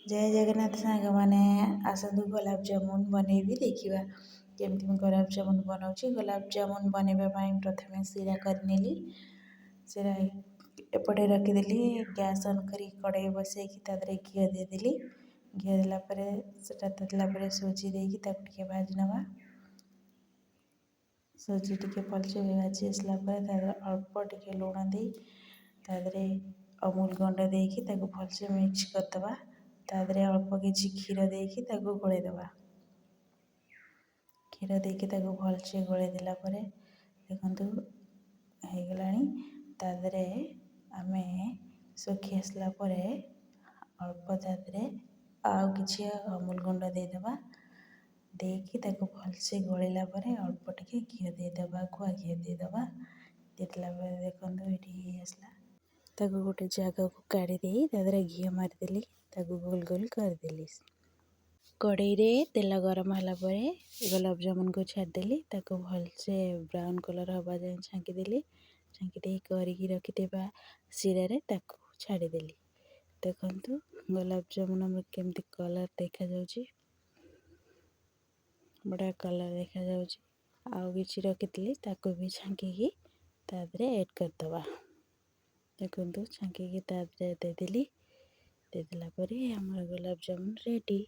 ଜୟ ଜଗନ୍ନାଥ ସାଙ୍ଗମାନେ, ଆସନ୍ତୁ ଗୋଲାପଜାମୁନ ବନେଇବି। ଦେଖିବା କେମିତି ମୁଁ ଗୋଲାପଜାମୁନ ବନାଉଛି। ଗୋଲାପଜାମୁନ ବନେଇବା ପାଇଁ ପ୍ରଥମେ ଶିରା କରିନେଲି। ଶିରା ଏପଟେ ରଖିଦେଲି। ଗ୍ୟାସ୍ ଅନ୍ କରି କଡ଼େଇ ବସେଇକି ତା ଦେହରେ ଘିଅ ଦେଇଦେଲି। ଘିଅ ଦେଲା ପରେ, ସେଟା ତାତିଲା ପରେ ସୁଜି ଦେଇକି ତାକୁ ଟିକେ ଭାଜି ନେବା। ସୁଜି ଟିକେ ଭଲସେ ଭାଜି ଆସିଲା ପରେ ତା ଦେହରେ ଅଳ୍ପ ଟିକେ ଲୁଣ ଦେଇ, ତା ଦେହରେ ଅମୁଲ ଗୁଣ୍ଡ ଦେଇକି ତାକୁ ଭଲସେ ମିକ୍ସ କରିଦେବା। ତା ଦେହରେ ଅଳ୍ପ କିଛି କ୍ଷୀର ଦେଇକି ତାକୁ ଗୋଳେଇ ଦେବା। କ୍ଷୀର ଦେଇକି ତାକୁ ଭଲସେ ଗୋଳେଇ ଦେଲା ପରେ ଦେଖନ୍ତୁ ହେଇଗଲାଣି। ତା ଦେହରେ ଆମେ ଶୁଖି ଆସିଲା ପରେ ଅଳ୍ପ ତା ଦେହରେ ଆଉ କିଛି ଅମୁଲ ଗୁଣ୍ଡ ଦେଇଦେବା। ଦେଇକି ତାକୁ ଭଲସେ ଗୋଳେଇଲା ପରେ ଅଳ୍ପ ଟିକେ ଘିଅ ଦେଇଦେବା, ଗୁଆ ଘିଅ ଦେଇଦେବା। ଦେଇଦେଲା ପରେ ଦେଖନ୍ତୁ ଏଇଠି ହେଇ ଆସିଲା। ତାକୁ ଗୋଟେ ଜାଗାକୁ କାଢ଼ି ଦେଇ ତା ଦେହରେ ଘିଅ ମାରିଦେଲି, ତାକୁ ଗୋଲ ଗୋଲ କରିଦେଲି। କଡ଼େଇରେ ତେଲ ଗରମ ହେଲା ପରେ ଗୋଲାପଜାମୁନକୁ ଛାଡ଼ିଦେଲି। ତାକୁ ଭଲସେ ବ୍ରାଉନ୍ କଲର୍ ହେବା ଯାଏଁ ଛାଙ୍କିଦେଲି। ଛାଙ୍କି ଦେଇ କରିକି ରଖିଥିବା ଶିରାରେ ତାକୁ ଛାଡ଼ିଦେଲି। ଦେଖନ୍ତୁ ଗୋଲାପଜାମୁନ ଆମର କେମିତି କଲର୍ ଦେଖାଯାଉଛି, ବଢ଼ିଆ କଲର୍ ଦେଖାଯାଉଛି। ଆଉ କିଛି ରଖିଥିଲି, ତାକୁ ବି ଛାଙ୍କିକି ତା ଦେହରେ ଆଡ଼୍ କରିଦେବା। ଦେଖନ୍ତୁ, ଛାଙ୍କିକି ତା ଦେହରେ ଦେଇଦେଲି। ଦେଇଦେଲା ପରେ ଆମର ଗୋଲାପଜାମୁନ ରେଡ଼ି।